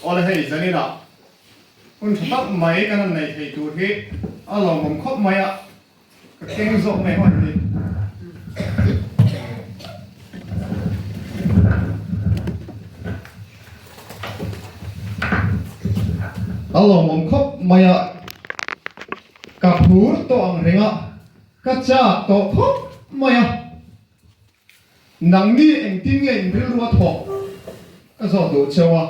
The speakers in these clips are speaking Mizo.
Awle hei zaninah hun tha tak mai kan han nei thei tur hi a lawmawm khawp mai a, ka keng zawk mai hawn hi. A lawmawm khawp mai a, ka phur tawh ang reng a, ka chak tawh khawp mai a. Nangni engtin nge in rilru a thawk ka zawt duh cheu a,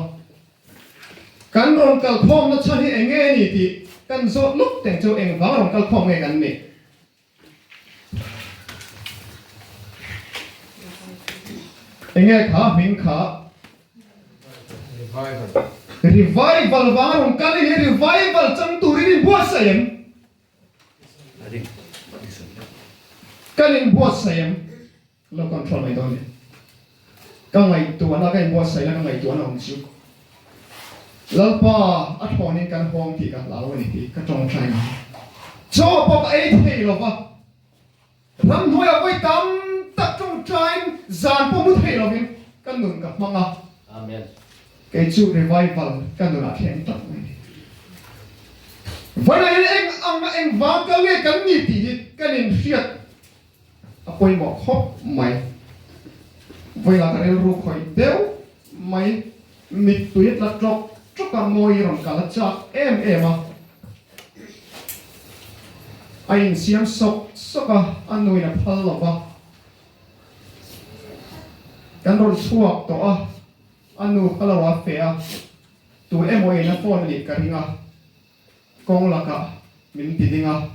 kan rawn kal khawmna chhan hi eng nge ni tih kan zawt lawk teng cheu engvang rawn kal khawm nge kan nih? Eng nge kha hming kha? Revival vang a rawn kal i hi revival chang turin in buatsaih em? Kan inbuatsaih em? Lo control mai dawn ni. Ka ngaihtuahna, ka inbuatsaihna ka ngaihtuahna awm chu Lalpa a thlawnin kan hawng tih ka hlau a ni tih ka tawngtai ngai. Chaw pawh ka ei thei lo va. Ramhnuaiah vawi tam tak tawngtaiin zan pawh mu thei lovin ka nun ka hmang a. Amen. Kei chu revival ka nunah thleng tak mai ni. Vawilah hian eng ang a eng vang kal nge kan ni tih hi kan inhriat a pawimawh khawp mai. Vawilah ka rilru khawih deuh mai, mittui a tla ṭawk ṭawk a, mawi rawn kal a chak em em a. A insiam sawk sawk a, a nuin a phal lo va. Kan rawn chhuak tawh a, a nu kha lo a feh a, tu emaw in a phone a nih ka ring a, kawng lakah min ti ding a,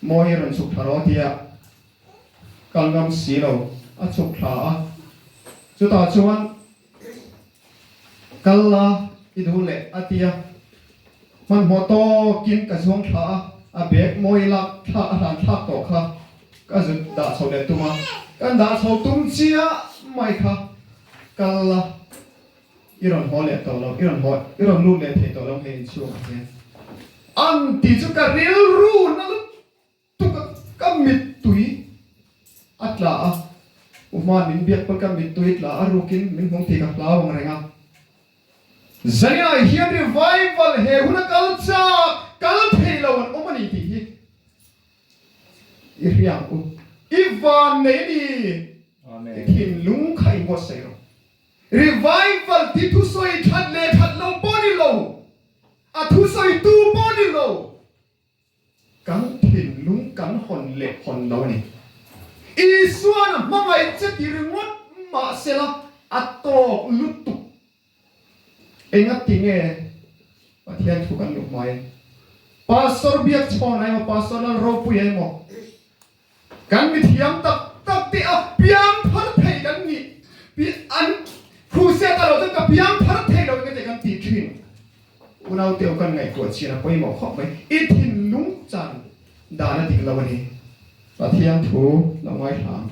Mawi rawn chhuk thla rawh tia kal ngam si lo a chhuk thla a, chutah chuan Kal la i duh leh a ti a, hmanhmawh tawkin ka zuang thla a, a bag mawi lak thlak a hlan thlak tawh kha ka zut dah chho leh tum a, kan dah chho tum chiah mai kha kal la i rawn haw leh tawh lo, i rawn haw i rawn lut leh thei tawh lo hei inchhungah hian an ti chu ka rilru na lutuk. Tuk a ka mittui a tla a, u hma'n min biak pawn ka mittui tla a rukin min hmung tih ka hlau ang reng a. Zaniah hian revival he hun a kal chak, kal thei lo an awm a ni tih hi i hria ang u. I van nei a ni, i thinlung kha i buatsaih rawh. Revival ti thusawi that leh that lo pawh ni lo, a thusawi tu pawh ni lo. Kan thinlung kan hawn leh hawn lo a ni. Isua'n a hmangaih che ti ringawt mahsela a tawk lutuk. Engati nge Pathian thu kan luh hmain Pastor Biakchhawn emaw Pastor Lalropuia emaw Kan mithiam tak tak te a piang thar thei kan nih pi an Crusade a lo chuan ka piang thar thei lo enge te kan ti thin. Unau teu kan ngaihtuah chian a pawimawh khawp mai. I thinlung chan dan a dik lo a ni. Pathian thu lo ngaithla ang.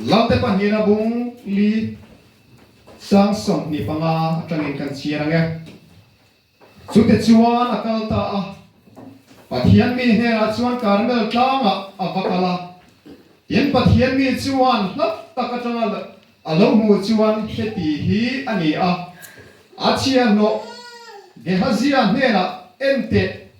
Lalte pahnihna bung li sang 25 atangin kan chhiar ang e. Chute chuan a kal ta a, Pathian mi hnenah chuan Karmel tlangah a va kal a. Tin, Pathian mi chuan hla tak atanga a lo hmuh chuan heti hi a ni a, a chhiahhlawh Gehazia hnenah en teh,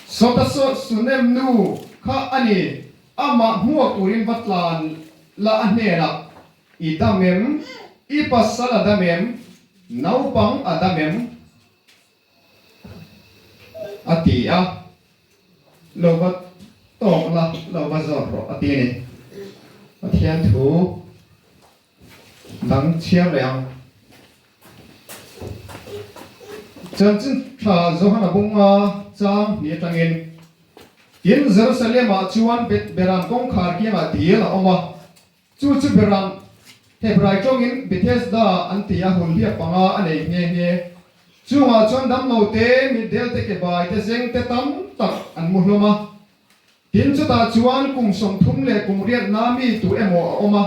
Sawta saw Sunem nu kha a ni, amah hmuak turin va tlan la a hnenah, I dam em? I pasal a dam em? Naupang a dam em? A ti a, Lo va tawk la, lo va zawt rawh a ti a ni. Pathian thu dang chhiar leh ang. Chanchin tha Johana bunga chang hnih atangin, Tin, Jerusalem-ah chuan Beram kawngkhar kiangah dil a awm a, Chu chu Beram, Hebrai tawngin Bethesda an ti a, hun hliap panga a nei nghe nghe. Chungah chuan damlo te, mitdel te, kebai te, zeng te tam tak an mu hlawm a. Tin, chutah chuan kum 30 leh kum riatna mi tu emaw a awm a.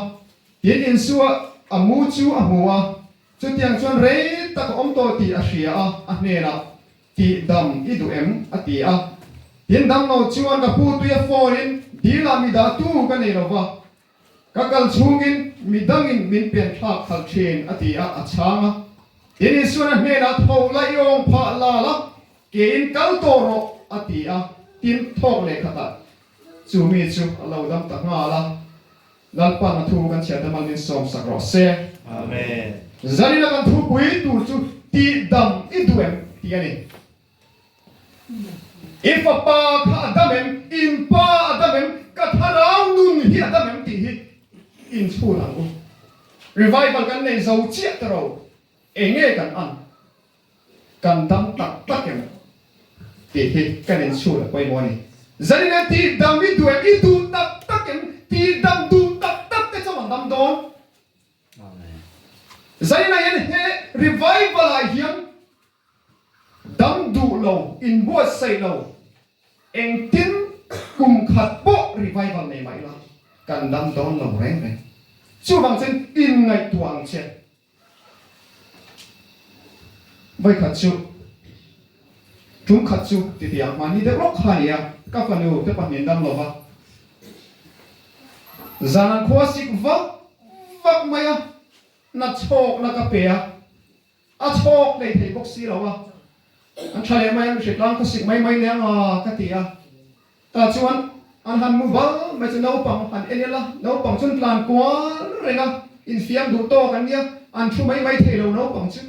Tin, Insua a mu chu a hmu a, chutiang chuan rei tak a awm tawh tih a hria a, a hnenah, Tih dam i duh em? a ti a. Tin, damlo chuan ka pu tuia phone-in, Dil ah mi dah tu ka nei lo va. Ka kal chhungin mi dangin min pen thlak khalh thin, a ti a, a chhang a. Tin, Isuan a hnenah, Tho la, i awng phah la la, kein kal tawh rawh, a ti a. Tin, thawk leh khatah chu mi chu a lo dam ta nghal a. Lalpan a thu kan chhiat amal min sawmsak rawh se. Amen. Zanina kan thupui tur chu tihdam i duh em tih a ni. I fapa kha a dam em? In pa a dam em? Ka thlarau nun hi a dam em tih hi inchhun ang u. Revival kan nei zo chiah ta ro. Enge kan ang? Kan dam tak tak em tih hi kan inchhun a pawimawh a ni. Zanin hian tih dam i duh em? I duh tak tak em? Tih dam duh tak tak te chuan an dam dawn. Zanin ah hian he revival ah hian Dam duh lo, inbuatsaih lo, engtin kum khat pawh revival nei mah ila kan dam dawn lo reng reng. Chuvang chuan inngaihtuah ang che. Vawikhat chu, tum khat chu titiang hmani deuh lawk kha a ni a, ka fanu te pahnih an dam lo va, zan an khua sik vak vak mai a, nachhawkna ka pe a. A chhawk nei thei bawk si lo a, an tha leh mai a, mihring tlang khawsik mai mai nia nga ka ti a. Tah chuan an han mu bal mai chu naupang han en ila, naupang chuan tlan kual reng a, infiam duh tawk an nia, an thu mai mai thei lo naupang chu.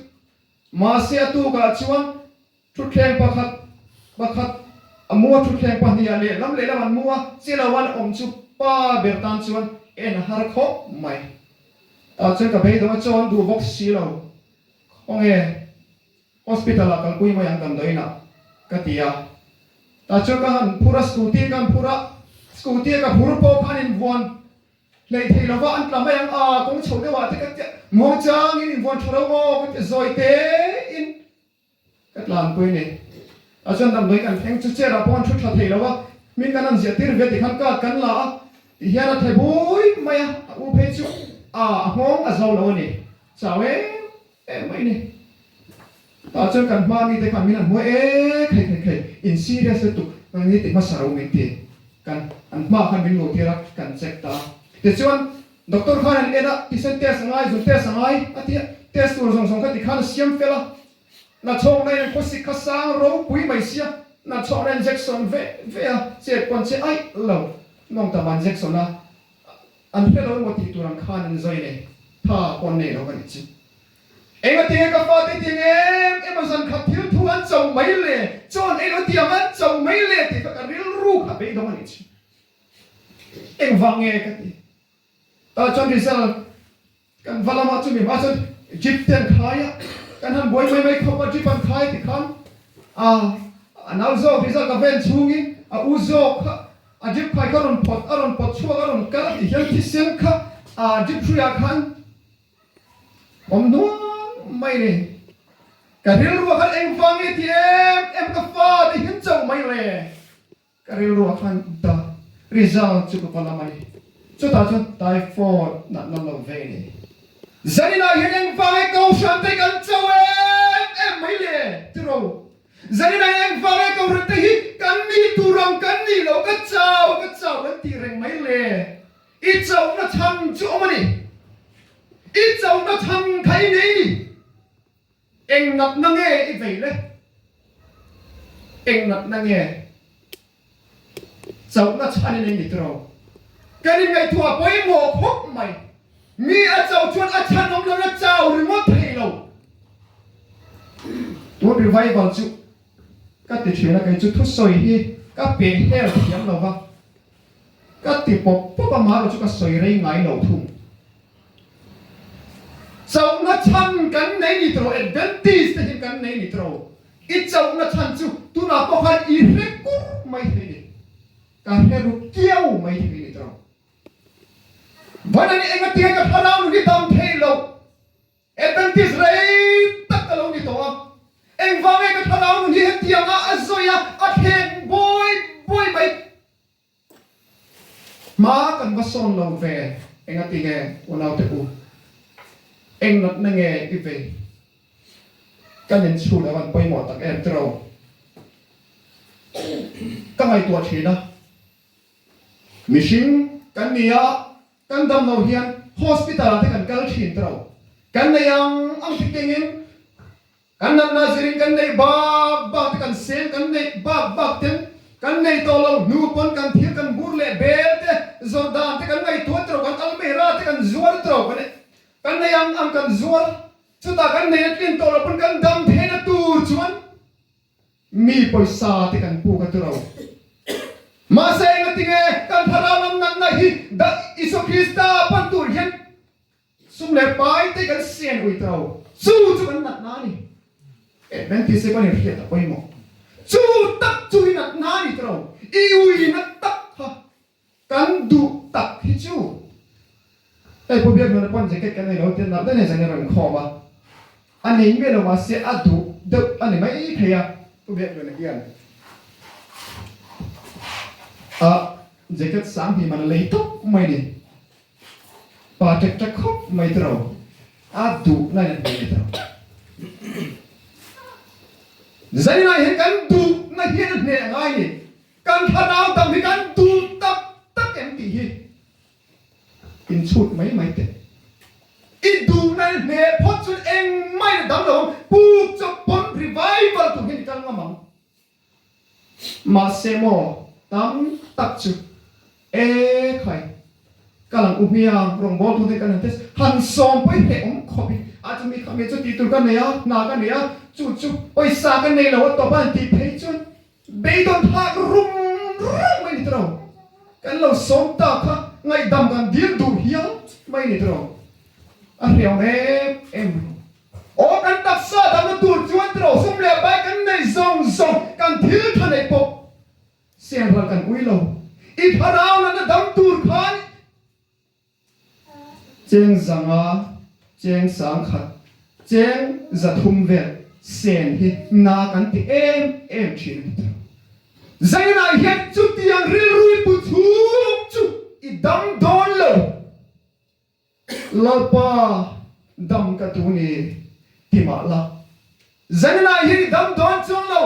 Mahse a tukah chuan Thutthleng pakhat pakhat a mu a, thutthleng pahniha lehlam lehlam an mu a, chilo an awm chu pa ber tan chuan en a har khawp mai. Tah chuan ka beidawng a, chaw an duh bawk si lo. Khawnge hospital ah kalpui mai ang damdawiin ah ka ti a. Tah chuan ka han phur a, scooty ka han phur a, scooty a ka phur pawh khan invuan Hleih thei lova an tla mai ang a, kawng chho deuh ah te ka tia, muangchangin invuan tha lo aw ka ti zawi tein. Ka tlanpui ni. A chuan damdawi kan thleng chu chair ah pawh an thu tha thei lo a, hming kan han ziah tir ve tikhan card kan la a, ti hian a the bui mai a, a u phei chu a a nghawng a zo lo a ni, chau em em mai ni. Tah chuan kan hma mite khan min han hmuai e khei khei khei, in serious lutuk nang ni ti hmasa ro min ti, kan an hma khan min luh tir a, kan check ta a. Tichuan doctor khan an en a, thisen test a ngai, zun test a ngai a ti a, test tur zawng zawng kha tikhan a siam fel a, Nachhawkna in an khawsik kha sang ropui mai sia, nachhawkna injection ve ve a, chet pawn che aih lo, nawngtam an injection a, an hre lo emaw tih tur ang khan an zawi nei, tha pawn nei lo ka nih chu. Engatinge ka fate tiang em em a zan khat thil thu an cho mai le, chaw an ei lo tiang an cho mai le tih kha ka rilru kha beidawng a nih chu. Engvang nge ka ti. Tah chuan result Kan va lamah chumi hma chuan jeep te an khai a, kan han buai mai mai khawp a, jeep an khai ti khan a a nau zawk result a ven chhungin a u zawk kha a jeep khai kha a rawn phawt a rawn pawt chhuak a rawn kal a tih hian thisen kha a jeep hruiah khan awm hnuang mai ni. Ka rilruah khan engvang nge ti em em ka fa ti hian chauh mai le. Ka rilru a khan ta result chu ka va lam a ni. Chutah chuan typhoid natna lo ve ni. Zaninah hian engvang e Kohhran te kan cho em em mai le tiro. Zaninah hian engvang e Kohhran te hi kan ni tur ang kan ni lo ka chau ka chau kan tih reng mai le. I chauhna chhan chu awm a ni. I chauhna chhan kha i nei ni. Eng natna nge i vei le? Eng natna nge? Chauhna chhan in ei ni tiraw? Kan inngaihtuah pawimawh khawp mai. Mi a chauh chuan a chhan awm lohna chau ringawt thei lo. Tun revival chu ka ti thin a, kei chu thusawi hi ka peh hel thiam lo va, ka ti pawp pawp a, mahro chu ka sawi rei ngai lo thung. Chauhna chhan kan nei ni tawh, Adventist te hian kan nei ni tawh. I chauhna chhan chu tunah pawh khan i hre kur mai thei ni. Ka hre ru kiau mai thei ni tawh. Vawiin engatinge ka thlarau nun hi dam thei lo. Adventist rei tak ka lo ni tawh a, engvang nge ka thlarau nun hi hetianga a zawi a, a thleng bawi bawi mai. Hma kan va sawn lo ve, engati nge unaute u, eng natna nge i vei? Kan inchhun a van pawimawh tak em tiraw? Ka ngaihtuah thin a, mihring kan ni a. Kan dam lo hian hospital ah te kan kal thin tawh lo. Kan nei ang ang ti kengin kan natna zirin kan neih bak bak te kan seng kan neih bak bak ten kan nei tawh lo hnu pawn kan thil kan bur leh bel te zawrh dan te kan ngaihtuah tawh lo kan almera te kan zuar tawh lo kan nei ang ang kan zuar chutah kan nei a tlin tawh lo pawn kan dam theihna tur chuan Mi pawisa te kan puk a turo. Mahse engatinge kan thlarau lam natna hi dah Isua Krista pan tur hian sum leh pai te kan sian ui turo. Chu chu kan natna a ni. Adventist te pawn in hriat a pawimawh. Chu tak chu hi natna a ni turo. I ui na tak kha kan duh tak hi chu hei pu Biaknuna pawn jacket kan nei lo tia nalh daih zan i rawn khawm a, a nei miah lo mahse a duh deuh a ni mai thei a, pu Biaknuna hian a jacket sang hnih man a lei tawp mai ni, pa ṭek ṭek khawp mai tiro a duh na in a hmel ni tiro. Zaninah hian kan duh na hian a hneh ngai ni. Kan thlarau dang hi kan duh tak tak em tih hi inchhut mai mai teh. I duhna in hneh phawt chuan engmah in a dang lo ang, puk chawp pawn revival tur hian i kal ngam ang. Mahse maw tam tak chu e khai ka lang u hmiang rawngbâwl thute kan han test han sawm pawh i hreh awm khawp i a chu mi kha mi chu tih tur ka nei a, hna ka nei a, chu chu pawisa ka nei lo a tawp a han tih phei chuan Beidawn thlak rum rum mai ni tawh. Kan lo sawm ta kha ngaihdam kan dil duh hial mai ni tawh. A hriam em em ru. Aw kan taksa damna tur chuan tawh sum leh pai kan nei zawng zawng kan thil tha neih pawh siam ral kan ui lo. I thlarau natna dam tur khan Cheng zanga, cheng 10,000, cheng 300 vel sen hi na kan ti em em thin a ni tawh. Zainah hian chutiang rilrui pu chhung chu i dam dawn lo. Lalpa dam ka duh ni ti mah la. Zainah hian i dam dawn chuang lo.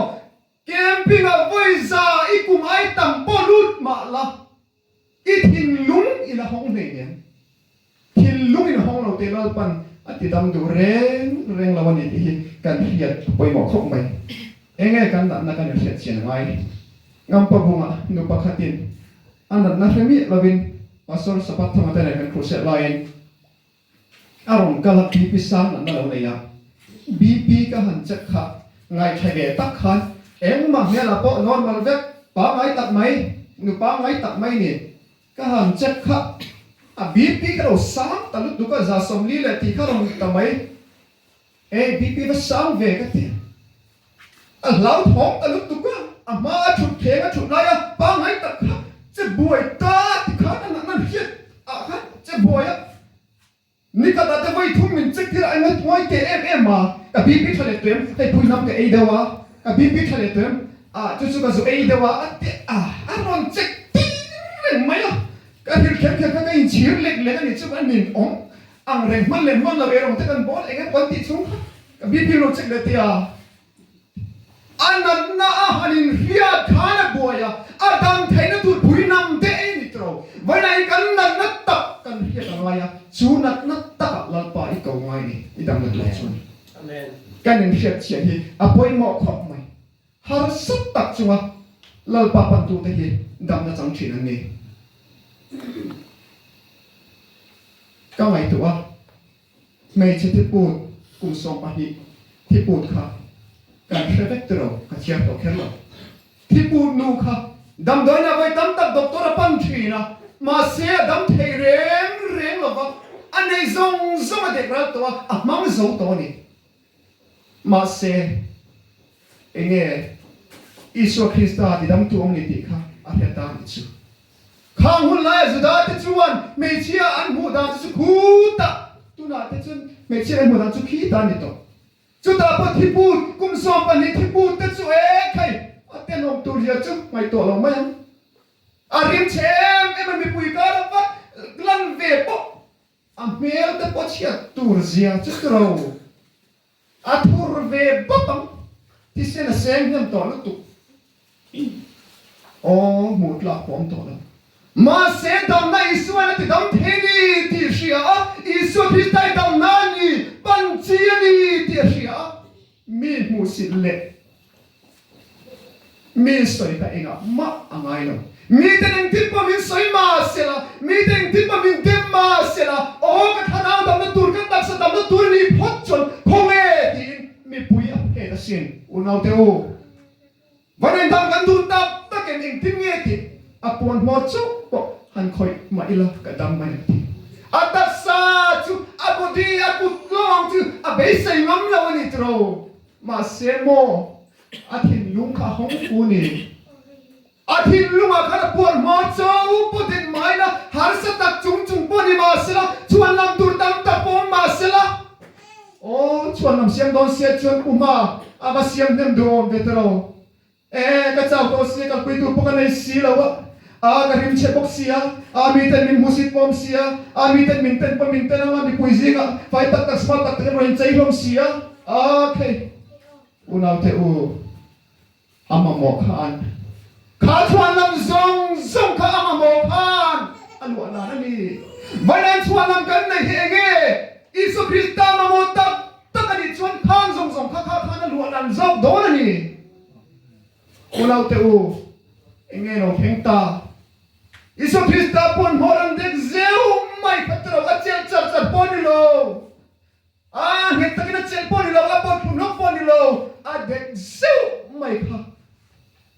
Camping ah vawiza i kum ai tam pawh lut mah la. I thinlung in a hawng hlei nen, thinlung in a hawng lo teh Lalpan a ti dam duh reng reng lo a ni tih hi kan hriat a pawimawh khawp mai. Enge kan natna kan inhriat chian a ngai? Ngampa bungah nu pakhatin a natna hre miah lovin Pastor Sapat Thanga te nen kan crusade laiin A rawn kal a, BP sang natna lo nei a, BP ka han check kha ngaihthla ve tak khan engmah hmelah pawh normal vek, pangngai tak mai, nu pangngai tak mai ni. Ka han check kha a BP ka lo sang ta lutuk a, 140 leh tih kha rawn ta mai, e BP va sang ve ka ti. A hlauthawng ta lutuk a, a hma a thut thleng a thut lai a, pangngai tak kha che buai ta ti khan a natna hriat ah khan che buai a, nikhat ah te vawi thum min check tir a, enga tuai teh em em a, ka BP tha leh tuem, hei pui hnam ka ei deuh a, ka BP tha leh tuem, ah chu chu ka zu ei deuh a, a ti a, a rawn check tir reng mai a, ka hrilh kher kher kha ka inchhir lek lek a ni chu ka ninawm ang reng hman leh hman lo erawng te kan bawl eng emaw kan tih chhung kha Ka BP lo check leh tia a natna a han inhriat khan a buai a, a dam theihna tur pui nam te ei ni tawh. Vawiinah hi kan natna tak kan hriat a ngai a, chu natna takah Lalpa i ko ngai ni, i damna tur chuan. Kan inhriat chian hi a pawimawh khawp mai. Harsa tak chunga Lalpa pantute hi damna chang thin an ni. Ka ngaihtuah a. Hmeichhe thiput kum 12 thiput kha kan hre vek tiro, ka chhiar tawh kher lo. Thiput nu kha damdawiinah vawi tam tak doctor a pan thin a, mahse a dam thei reng reng lo va, a nei zawng zawng a dek ral tawh a, a hmang zo tawh a ni. Mahse enge Isua Krista tidamtu awm ni tih kha a hre ta a nih chu. Khang hun laia Juda te chuan hmeichhia an hmuh dan chu khutah, tunah te chuan hmeichhia an hmuh dan chu khitah a ni tawh. Chutah pawh thiput, kum 12 thiput te chu e khai, a tenawm tur zia chu ngaihtuah lo mai ang. A rim chhe em em a, mipui kara vat lan ve pawh a hmel te pawh chhiat tur zia chu tiro. A thur ve bawk ang. Thisen a seng hnem tawh lutuk. Aw hmuh tlak pawh awm tawh lo. Mahse, damna Isua'n a ti dam thei ni tih hria a, Isua Krista i damna a ni, pan chi a ni tih a hria a, mi hmuhsit leh mi sawi kha engah mah a ngai lo. Miten engtin pawh min sawi mah sela, miten engtin pawh min dem mah sela, aw ka thlarau damna tur, ka taksa damna tur a nih phawt chuan khawnge tiin mipui a phet asin. Unaute u, Vawiin dang kan duh tak tak em engtin nge tih a puan hmawr chauh pawh han khawih mah ila ka dam mai ang tih. A taksa chu a body a kut lawng chu a beisei ngam lo a ni tiro. Mahse maw a thinlung kha a hawng fu ni. A thinlungah khan a puan hmawr chauh pawh den maina harsa tak chung chung pawh ni mahsela chhuan lam tur tam tak pawh awm mahsela Aw, chhuan lam siam dawn sia chuan u hma a va siam hnem duh awm ve ta lo. E, ka chau tawh sia kalpui tur pawh ka nei si lo a, a ka rim chhe bawk sia, a miten min hmusit pawm sia, a miten min ten pawh min ten anga mipui zingah fai tak tak smart tak tak in rawn inchei hlawm sia, a khei unaute u. A mamawh khan kha chhuan lam zawng zawng kha a mamawh khan a luah lan a ni. Vawiin chhuan lam kan neih hi eng nge? Isua Krista mamawh tak tak a nih chuan khang zawng zawng kha kha khan a luah lan zawk dawn a ni. Unaute u, eng nge lo thleng ta? Isua Krista pawn hmawr an dek zeuh mai kha tiro a chelh char char pawh a ni lo. A nghet takin a chelh pawh ni lo, a pawt thlum hlawk pawh ni lo, a dek zeuh mai kha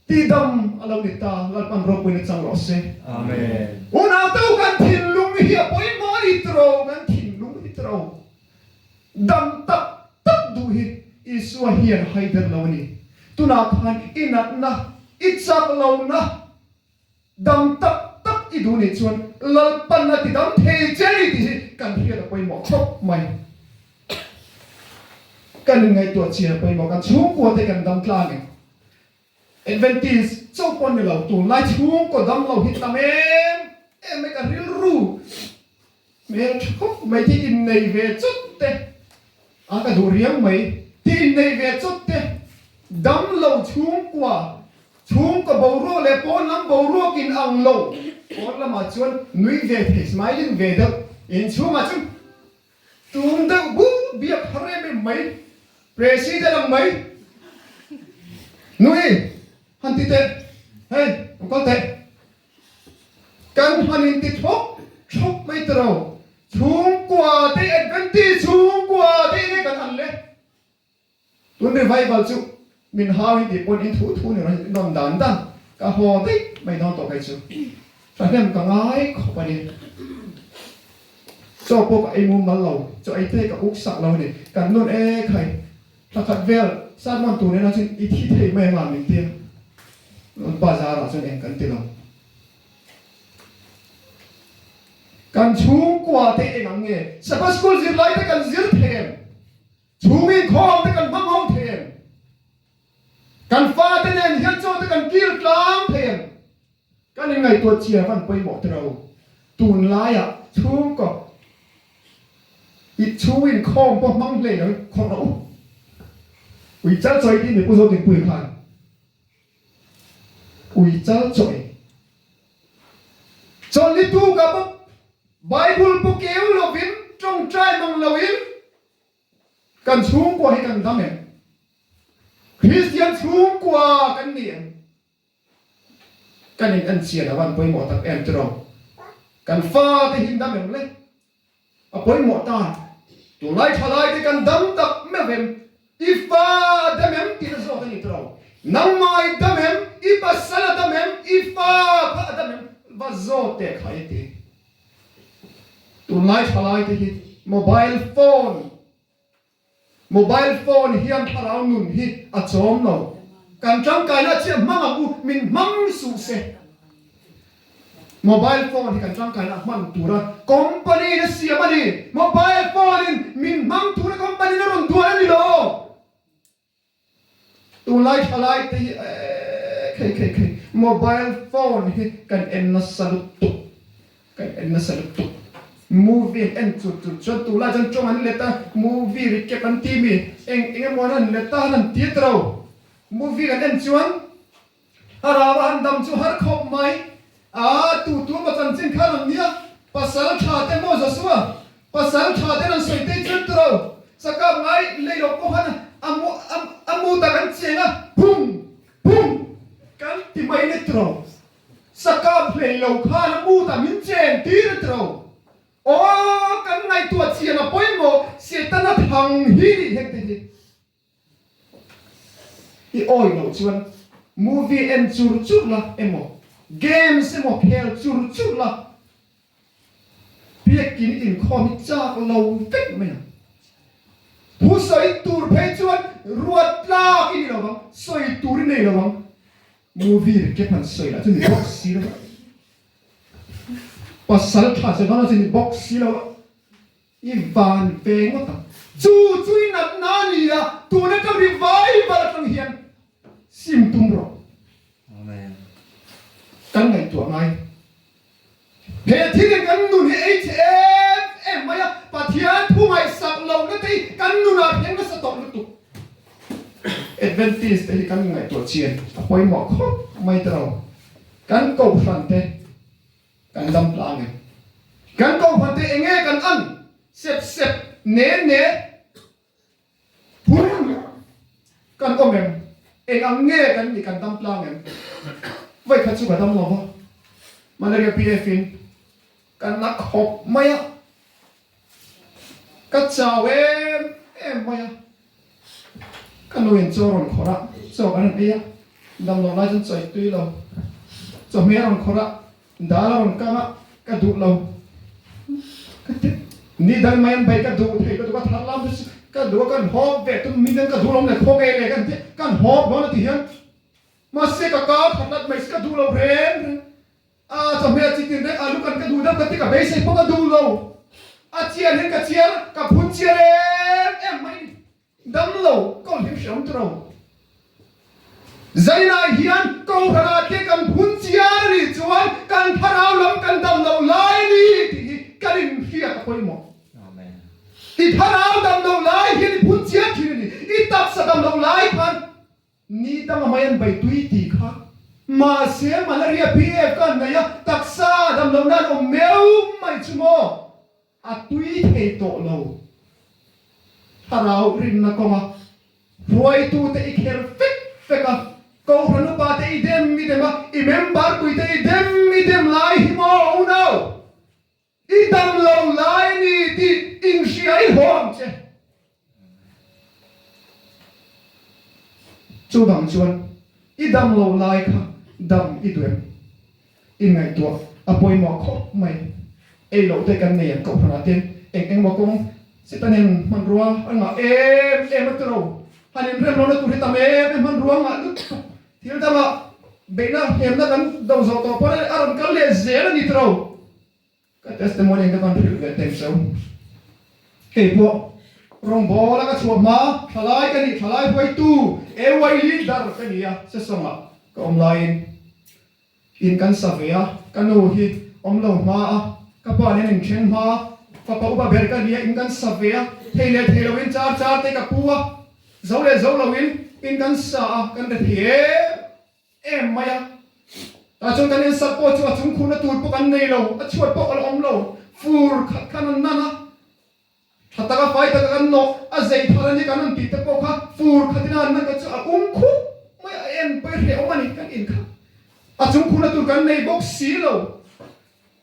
tidam a lo ni ta, Lalpan ropuina chang rawh se. Amen. Unau to kan thinlung hi a pawimawh a ni tiro, kan thinlung hi tiro dam tak tak duh hi Isua hian hai ber lo a ni. Tunah khan i natna, i chak lohna, Dam tak tak i duh nih chuan Lalpan a ti dam thei che ni tih hi kan hriat a pawimawh khawp mai. Kan inngaihtuah chian a pawimawh, kan chhungkua te kan dam tlang em? Adventist chauh pawh ni lo, tunlai chhungkaw dam lo hi tam em em mai ka rilru hmel tha khawp mai thi innei ve chawt te a ka duh riang mai thi innei ve chawt te dam lo chhungkua Chhungkaw boruak leh pawn lam boruak in ang lo. Pawn lamah chuan nui ve thei, smiling ve deuh. Inchhungah chuan tum deuh bur biak har em em mai, President ang mai. Nui han ti teh, hei lo kal teh. Kan han in ti thlawk thlawk mai ta lo. Chhungkua te Adventist chhungkua te enge kan an le? Tun revival chu min hau in tih pawn in thu thu ni rawn rawn dan dan ka haw daih mai dawn tawh kei chu thahnem ka ngai khawp a ni. Chaw pawh ka ei mumal lo, chaw ei te ka uk sak lo a ni. Kan nun e khai thla khat vel sermon tur nen ah chuan i thi thei mai anga min tia bazar ah chuan eng kan ti lo. Kan chhungkua te eng ang nge Sabbath school zirlai te kan zir thei em? Chhung inkhawm te kan hmang ho thei em? Kan fate nen hian chaw te kan kil tlang thei em? Kan inngaihtuah chian van pawimawh te ro. Tunlaiah chhungkaw i chhung inkhawm pawh hmang hlei lo in khawrh rawh u. Ui chal chawi tih mipu zawk inpui khan ui chal chawi. Chawlhni tukah pawh Bible pawh keu lovin tawngtai mang loin Kan chhungkua hi kan dam em? Kristian chhungkua kan ni em? Kan in en chian a van pawimawh tak em tiraw? Kan fate hi an dam em le? A pawimawh ta. Tunlai thalai te kan dam tak meuh em? I fa a dam em tih na zawk a ni tiraw? Nangmah i dam em? I pasal a dam em? I fa kha a dam em? Va zawt teh khai ti. Tunlai thalai te hi mobile phone mobile phone hian thlarau nun hi a chawm lo. Kan tangkaina chiah hmang ang u, min hmang suh se. Mobile phone hi kan tangkaina hman tura company in a siam a ni. Mobile phone in min hmang tura company in a rawn duan a ni lo. Tunlai thalai te hi eeh khei khei khei mobile phone hi kan en nasa lutuk kan en nasa lutuk movie an en chut chut chuan tunlai chuan tawng an let a movie recap an ti mi eng eng emaw an han let a an han ti ta lo movie kan en chuan a rau a han dam chu har khawp mai. A tu tu emaw chanchin kha rawn nia, pasal tha te maw Joshua, pasal tha ten an sawi tei chuan turo, sakap ngai lei lo pawh khan a mu a mu tak an cheng a, pum pum kan ti mai ni turo, sakap hlei lo khan a mu tak min chen tir a turo, aw kan ngaihtuah chian a pawimawh, Setana thang hi nih heng te hi. I awi loh chuan movie en chur chur la emaw games emaw khel chur chur la biakin inkhawm hi chak lo vek mai ang. Thu sawi tur phei chuan ruat tlak i ni lo vang, sawi tur i nei lo vang. Movie recap han sawi lah chu ni bawk si lo va, pasal tha che dawn a chu ni bawk si lo va. I van ve ngawt ang. Chu chu i natna a ni a, tun atang revival atang hian sim tum rawh. Amen. Kan ngaihtuah ngai. He thil in kan nun hi ei chhe em em mai a, Pathian thu ngaihsak lohna te hi kan nunah thleng nasa tawh lutuk. Adventist te hi kan ngaihtuah chian a pawimawh khawp mai ta lo. Kan kohhran te Kan dam tlang em? Kan kohhran te enge kan an sep sep ne ne phur kan awm em? Eng ang nge kan nih kan dam tlang em? Vawikhat chu ka dam lo va, Malaria PF in kan la khawp mai a, ka chau em em mai a. Ka nu in chaw rawn khawrh a, chaw kan rawn ei a, damlo lai chuan chaw i tui lo. Chawhmeh a rawn khawrh a, dal a rawn kang a, ka duh lo. Ka ti, ni dang mai an bei ka duh thei ka duh a, thar lam chu ka duh a, kan hawp ve tum mi dang ka duh lo le khaw ngei le kan ti, kan hawp dawn a ti hian mahse ka kar khat lat mai si ka duh lo reng reng. A chawhmeh chi tin reng alu kan ka duh deuh ka ti ka beisei pawh ka duh lo. A chiar hian ka chiar ka phun chiar em em mai ni. Dam lo kawl hi hreawm tur lo. Zainah hian Kohhranah te kan phun chiar a nih chuan kan thlarau lam kan dam loh lai a ni tih hi kan inhriat a pawimawh. I thlarau dam loh lai hian i phun chiar thin a ni. I taksa dam loh lai khan Ni dang a mai an bei tui tih kha. Mahse malaria PF ka an nei a, taksa dam lohna an awm meuh mai chu maw? A tui thei tawh lo. Thlarau rinna kawnga hruaitute i kher fek fek a, Kohhran upate i dem i dem a, i member puite i dem i dem lai hi maw unau? I dam lo lai a ni tih inhria i haw ang che. Chuvang chuan i dam lo lai kha dam i duh em? I ngaihtuah a pawimawh khawp mai. Ei loh te kan nei ang kohhranah ten eng engmaw kawng Setanen hmanrua a ngah em em a tiro. Han inrem lohna tur hi tam em em hmanrua a ngah lutuk. Thil dangah beihna hnemna kan do zawh tawh pawn a rawn kal leh zel a ni tiro. Ka testimony ang te khan hrilh ve teng cheu. Kei pawh rawngbawla ka chhuah hma thalai ka nih thalai huaitu AY leader ka ni a sesawngah ka awm laiin in kan sa ve a, ka nu hi awm lo hma a, ka pa nen inthen hma fapa upa ber ka ni a in kan sa ve a, thei leh thei loin char char te ka pu a, zo leh zo loin in kan sa a, kan re thei em em mai a. Tah chuan kan insak pawh chu a chung khuhna tur pawh kan nei lo, a chhuat pawh a la awm lo, fur khat khan an nan a, tha taka fai taka kan nawh a zei thar a ni kan rawn tih te pawh kha fur khatin a han nan kha chu a um khup mai a, en pawi hrehawm a ni kan in kha. A chung khuhna tur kan nei bawk si lo,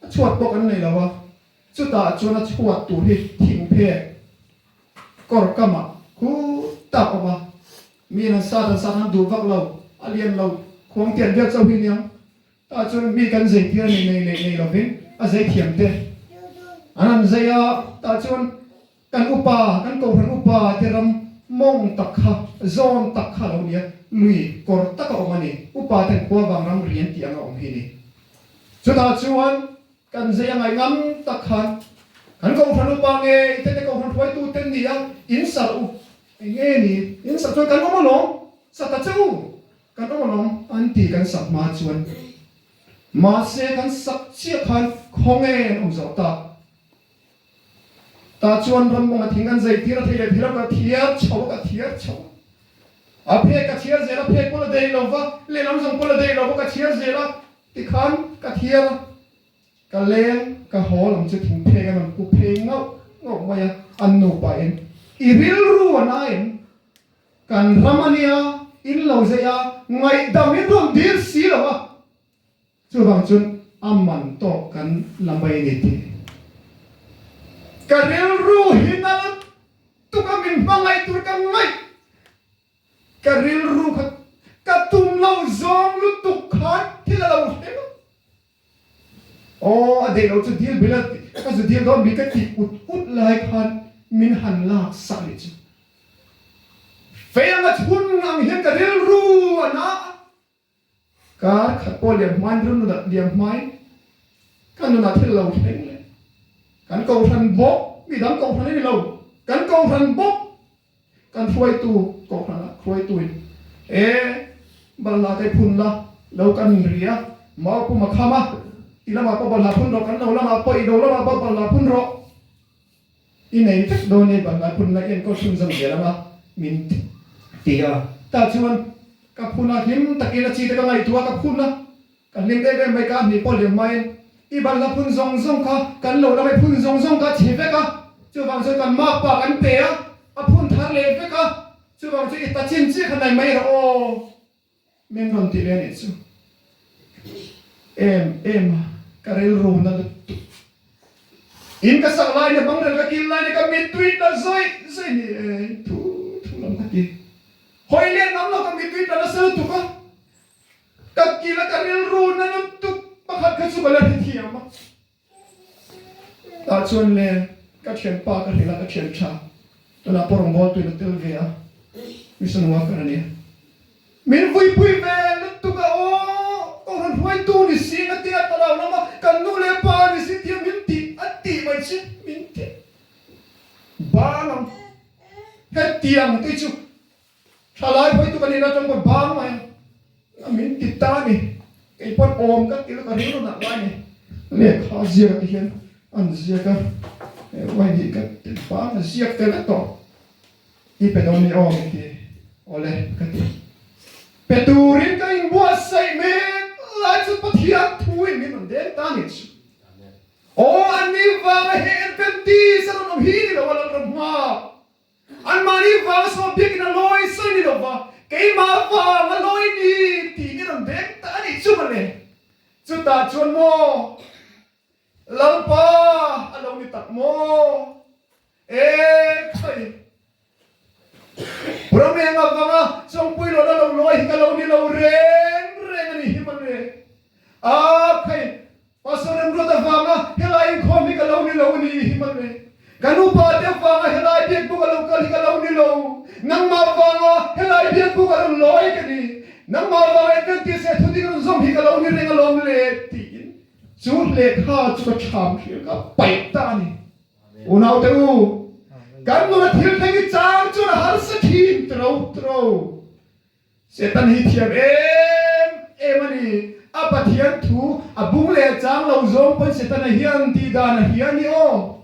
a chhuat pawh kan nei lo a, chutah chuan a chhuat tur hi thingphek kawr kamah khut tak awm a, mi an sat an sat an duh vak lo, a lian lo, khuang tian viau chauh hi aniang. Tah chuan mi kan zei tir a ni nei leh nei lovin a zei thiam te an han zei a, tah chuan kan upa, kan kohhran upa te ram mawng tak kha, zawn tak kha a lo ni a, lui kawr tak a awm a ni, upa ten khua vang ram rian tih anga awm hi ni. Chutah chuan Kan zei a ngaih ngam tak khan kan kohhran upa nge i te te kohhran hruaitu te ni a, in sarh u. Eng nge ni? In sarh chuan kan awm alawm, sa ta che u, kan awm alawm an ti kan sak hma chuan. Mahse kan sak chiah khan khawnge an awm zawh tak. Tah chuan rammawng a thing an zei tir a thei leh thei lo ka thiar chho a ka thiar chho a. A phek ka chhiar zel a, phek pawh la dei lo va, lehlam zawng pawh la dei lo va ka chhiar zel a tikhan. ka thiar a, ka leng ka haw lam chu thingphek an rawn pu phei ngauh ngauh mai a, an nupa in i rilru a na em? Kan ram a nia, in lo zeih a, ngaihdam in rawn dil si lo a. Chuvang chuan a man tawk kan la mai ni tih ka rilru hi nal tuk a min hmangaih tur ka ngaih ka rilru kha ka tum lo zawng lutuk khan thil a lo hleng a, aw a deih lo chu dil bil a ka zu dil dawn bik ka tih ut ut lai khan min han lak sak leh chu fei anga chhun ang hian ka rilru a na a. Kar khat pawh liam hmain rilru nunah liam hmain ka nunah thil lo thleng leh kan kohhran bawk midang kohhran a ni lo kan kohhran bawk kan hruaitu kohhranah hruaituin e balhla te phun la lo kan ri a mau pum a kham a i lamah pawh balhla phun rawh kan lo lamah pawh i lo lamah pawh balhla phun rawh I nei vek dawn e balhla phun la enkawl chhunzawm zel anga min ti a. Tah chuan ka phun a, hlim takin a chi te ka ngaihtuah a, ka phun a, ka hlim em em mai ka hnih pawh liam hmain i balhla phun zawng zawng kha kan lo lamai phun zawng zawng kha a chhe vek a, chuvang chuan kan makpa kan pe a, a phun thar leh vek a, chuvang chu i ta chin chiah kha nei mai rawh aw. Min rawn ti leh a nih chu. Em em a, ka rilru na lutuk. In ka sak lai nia, bangrel ka kil lai nia, ka mittui tla zawih zawih ni e, thu thu lam ka ti. Hawi leh ngam lo ka mittui tla nasa lutuk a, ka kil a ka rilru na lutuk pakhat kha chu ka la hrethiam a. Tah chuan le ka thianpa ka hrilh a, ka thian tha tunah pawh rawngbâwl tuin a tel ve a, mission worker a nia. Min vuipui ve lutuk a, aw Kohhran hruaitu ni si nga tia ka lo lam a, kan nu leh pa ni si tia min tih a tih mai chu min ti bang ang. Hetiang te chu Thalai hruaitu kan ina atang pawh bang mai a min ti ta a ni. Kei pawn awm ka ti lo ka rilru nah lai ni. Lehkha ziak ah te hian an ziak a, wine hi ka ti bang a ziak tel vek tawh. I pe dawn ni aw min ti, awle ka ti. Pe turin ka inbuatsaih mek lai chu Pathian thuin min rawn deng ta a ni chu. Aw an ni vanga he Adventist a rawn awm hi ni lo a Lalram nghak. Anmahni vanga saw biakin a lawi sawi ni lova, keimah vang a lawi ni tih i rawn beng ta a nih chu mawle. Chutah chuan maw Lalpa a lo ni tak maw? E khai! Ramenga vanga Chawngpui lawna lo lawi hi ka lo ni lo reng reng a ni hi mawle. A khai! Pastor Remruat avanga helai inkhawm hi ka lo ni lo a ni hi mawle. Ka nupa te avanga helai biakbuk a lo kal hi ka lo ni lo. Nangmah avanga helai biakbuk a rawn lawi ka ni. Nangmah avanga Adventist he thudik rawn zawm hi ka lo ni reng alawm le tiin chu lehkha chu ka ṭham hrial ka paih ta a ni. Unaute u, kan nuna thil thleng hi chang chuan a harsa ṭhin tro tro. Satan hi thiam em em a ni. A Pathian thu a bung leh chang lo zawng pawn Setana hian tih dan a hria ni aw.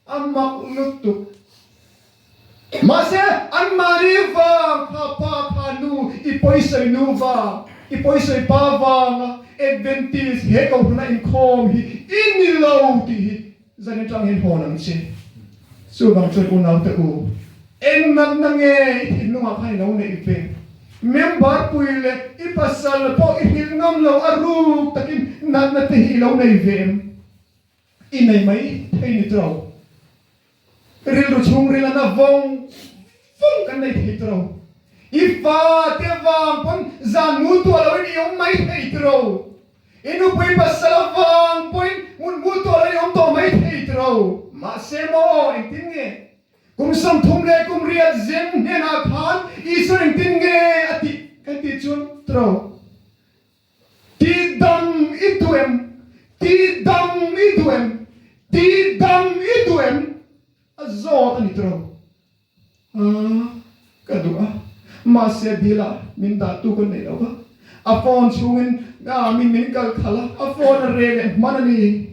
A mak lutuk. Mahse, anmahni vang kha pa kha nu i pawisawi nu vang, i pawisawi pa vanga Adventist he kohhran a inkhawm hi i ni lo tih hi Zan atang hian hawn ang che. Chuvang chuan unaute u, eng natna nge i thinlungah khan i lo neih ve? Member pui leh i pasal pawh i hrilh ngam lo a ruk takin natna te hi i lo nei ve em? I nei mai thei ni tawh. Rilru chhungril a na vawng vawng kan nei thei tawh. I fa te vang pawn zan mu tuah loin i awm mai thei tawh. I nupui pasal avang pawhin ngun mu tuah loin i awm tawh mai thei tawh. Mahse maw engtin nge kum 30 leh kum riat zeng hnenah khan Isua engtin nge a tih kan tih chuan tawh. Ti dam i duh em? Ti dam i duh em? Ti dam i duh em? A zawt a ni tawh. Aa, ka duh a. Mahse dil ah min dah tu ka nei lo va. A phone chhungin aa min min kal khalh a, a phone a reh leh hman a ni.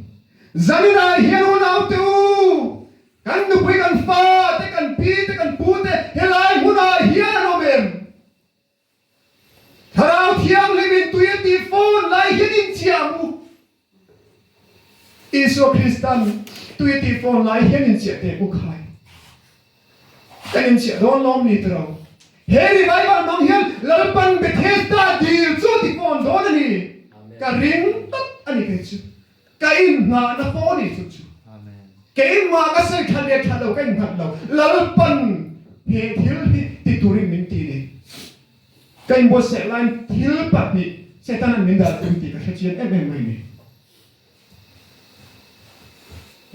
Zaninah hian unaute u, kan nupui kan fa te, kan pi te, kan pu te helai hmunah hian an awm em? Thlarau Thianghlim in tui a tih phone lai hian in chiah ang u. Isua Kristan tui tih fawn lai hian inchiah teh u khai. Kan inchiah dawn lawm ni tiro. He revival hmang hian Lalpan Bethesda dil chu ti fawn dawn a ni. Ka ring tlat a ni kei chu. Ka inngahna pawh a ni chu chu. Keimah ka sawi that leh that lo ka innghat lo. Lalpan he thil hi ti turin min ti ni. Ka inbuatsaih laiin thil pahnih Setana'n min dah tum tih ka hre chiang em em mai ni.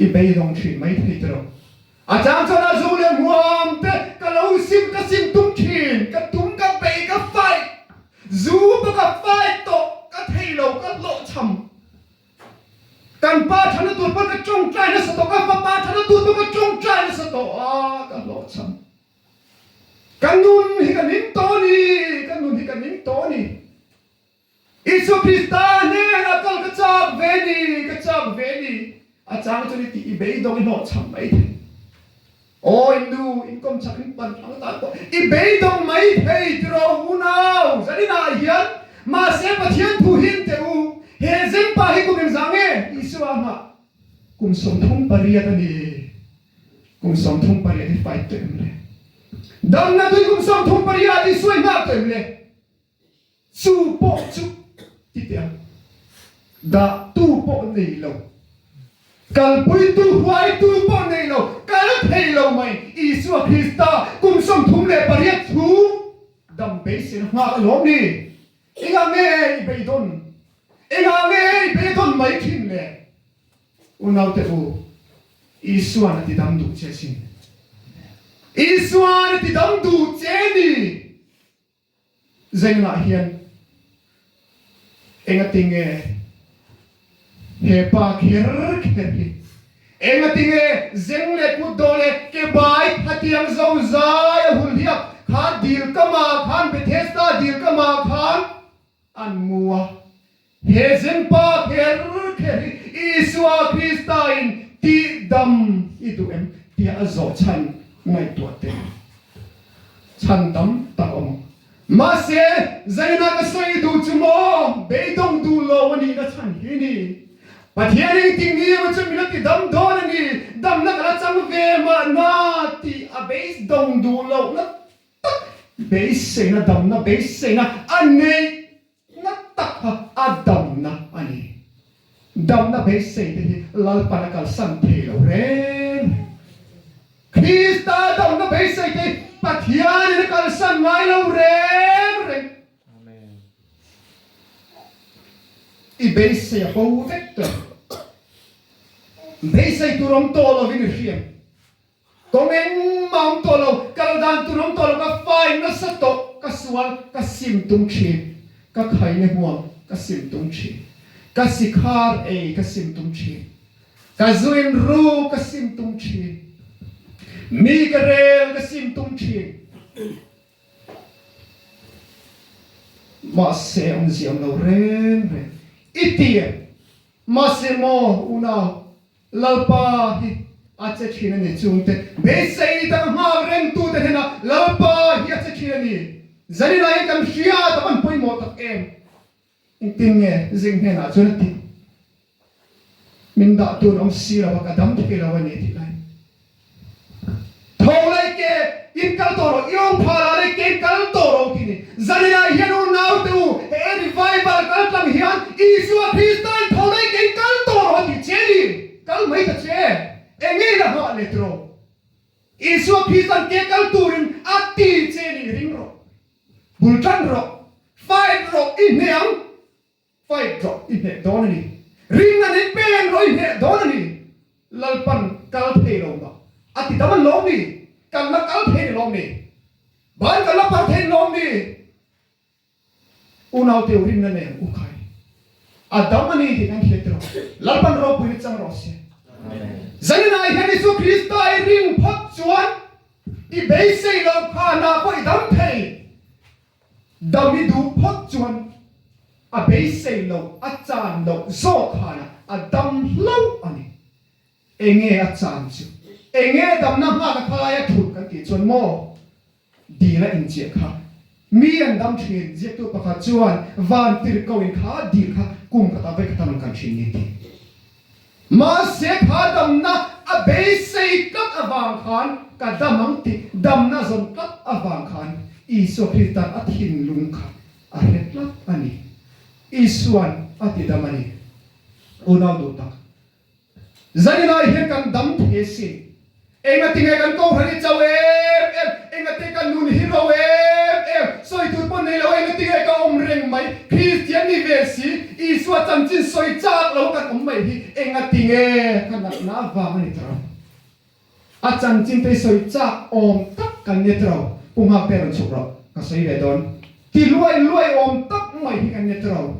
I beidawng thin mai thei tiro. A chang chuan a zu leh hmuam te ka lo sim ka sim tum thin, ka tum ka bei ka fight, zu pawh ka fight tawh ka thei lo ka hlawhchham. Kan pa thana tur pawh ka tawngtai nasa tawh, ka fapa thana tur pawh ka tawngtai nasa tawh a, ka hlawhchham. Ka nun hi ka ning tawh a ni, ka nun hi ka ning tawh a ni. Isua Krista hnenah kal ka chak ve ni, ka chak ve ni. A chang chuan i tih i beidawng i hlawhchham mai thei. Aw in nu, in kawm chak in pan ang tan pawh i beidawng mai thei tiraw unau zaninah hian mahse Pathian thu hi in teh u, he zengpa hi kum engzah nge Isua nghah kum 38 a ni. Kum 38 i fight tawh em le? Damna tui kum 38 i suai nghak tawh em le? Chu pawh chu ti teh ang. Dah tu pawh nei lo, kalpuitu huaitu pawh nei lo, kal thei lo mai Isua Krista kum 38 chhung dam beiseina nghak alawm ni? Engah nge i beidawn? Engah nge i beidawn mai thin le? Unaute u, Isua'n a tidam duh che sin. Isua'n a tidam duh che ni. Zengah hian engatinge he pa kher kher hi, engatinge zeng leh kut dawh leh ke bai hatiang zo zai a hul hiak kha dil kamah khan Bethesda dil kamah khan an mu a. He zengpa kher kher hi Isua Krista in tihdam i duh em tia a zawh chhan ngaihtuah te chhan tam tak awm ang. Mahse, zaina ka sawi duh chu maw beidawng duh lo a nihna chhan hi ni. Pathian engtin nge emaw chu min la tidam dawn a ni, damna ka la chang ve mahna tih a beidawng duh lohna tak beiseina damna beiseina a neih Na tak kha a damna a ni. Damna beisei te hi Lalpan a kalsan thei lo reng reng. Krista damna beisei te hi Pathianin a kalsan ngai lo reng reng. I beisei a bo vek tawh. Beisei tur awm tawh lovin i hriam. Kawng engmah awm tawh lo, kal dan tur awm tawh lo, ka fai nasa tawh, ka sual ka sim tum thin, ka khaine huam ka sim tum thin, ka sikhar ei ka sim tum thin, ka zuin ru ka sim tum thin, mi ka rel ka sim tum thin. Mahse awmzia awm lo reng reng i ti em? Mahse maw unau, Lalpa hi a che thin a ni. Chungte beisei tak nghak rengtute hnenah Lalpa hi a che thin a ni. Zaninah hian kan hriat a van pawimawh tak em? Engtin nge zing hnenah chuan a tih? Min dah tun awm si lo a, ka dam thei lo a ni tih lai. Tho leh ke in kal tawh rawh, i awm phah lah leh ke in kal tawh rawh tih ni. Zaninah hian u naute u, he revival kal tlang hian Isua Krista in tho leh ke in kal tawh rawh a tih che ni. Kal mai ta che, eng nge ila nghah let rawh. Isua Krista'n ke kal turin a ti che ni, ring rawh, bul tan rawh, fight rawh, i hneh ang. Fight rawh i hneh dawn a ni. Ring a nei peng rawh i hneh dawn a ni. Lalpan kal thei lo mah a ti dam an lawm ni? Kan la kal thei ni lawm ni? Ban kan la par thei ni lawm ni? Unaute u rinna nei ang u khai. A dam a ni tih kan hriat rawh. Lalpan ropui na chang rawh se. Zaninah hian Isua Krista i ring phawt chuan i beisei loh khanah pawh i dam thei. Dam i duh phawt chuan a beisei loh, a chan loh zawk khanah a dam hlauh a ni. Enge a chan chu? Enge damna nghak a khalaia thut kan tih chuan maw dil a inchiah kha? Mi an dam thin, ziaktu pakhat chuan van tirhkoin kha dil kha kum khatah vawi khat a rawn kan thin ni ti. Mahse kha damna a beisei tlat avang khan ka dam ang tih damna zawn tlat avang khan Isua Krista'n a thinlung kha a hre tlat a ni. Isua'n a ti dam a ni. Unau duh tak. Zaninah hian kan dam thei asin. Engatinge kan kohhran hi chau em em, engate kan nun hi ro em em, sawi tur pawh nei lo engatinge ka awm reng mai, Kristian ni ve si, Isua chanchin sawi chak lo kan awm mai hi engatinge ka natna avang a ni tawh. A chanchin te hi sawi chak awm tak kan ni tawh, Pu Nghakte rawn chhuk rawh, ka sawi ve dawn. Ti luai luai awm tak mai hi kan ni tawh.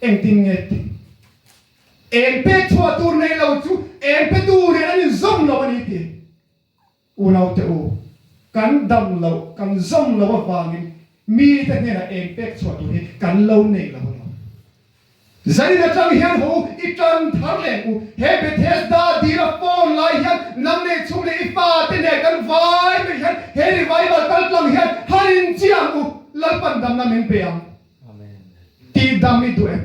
Engtin nge ti? Eng pek chhuah tur nei lo chu eng pe tu nen an inzawm lo a ni ti. Unaute u, kan dam loh, kan zawm loh avangin mite hnenah eng pek chhuah tur hi kan lo nei lo a lo. Zanin atang hian ho i tan thar leh u, he Bethesda dil a phone lai hian nang leh chhung leh i fate nen kan vai mai hian he revival kal tlang hian han inchiang u, Lalpan damna min pe ang. Tihdam i duh em?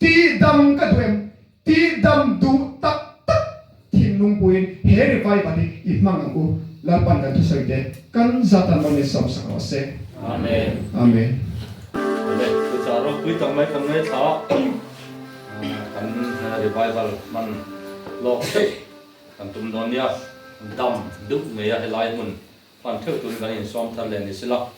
Tihdam ka duh em? Tihdam duh tak tak thinlung puiin he revival hi i hmang ang u. Lalpan kan thusawi te kan zat an rawn insawmsak rawh se. Amen. Amen. Awle, thuchah ropui tak mai kan ngaithla a, kan revival hman lawk theuh kan tum dawn nia, dam deuh ngei a helai hmun hman theuh turin kan insawm thar leh ni sela.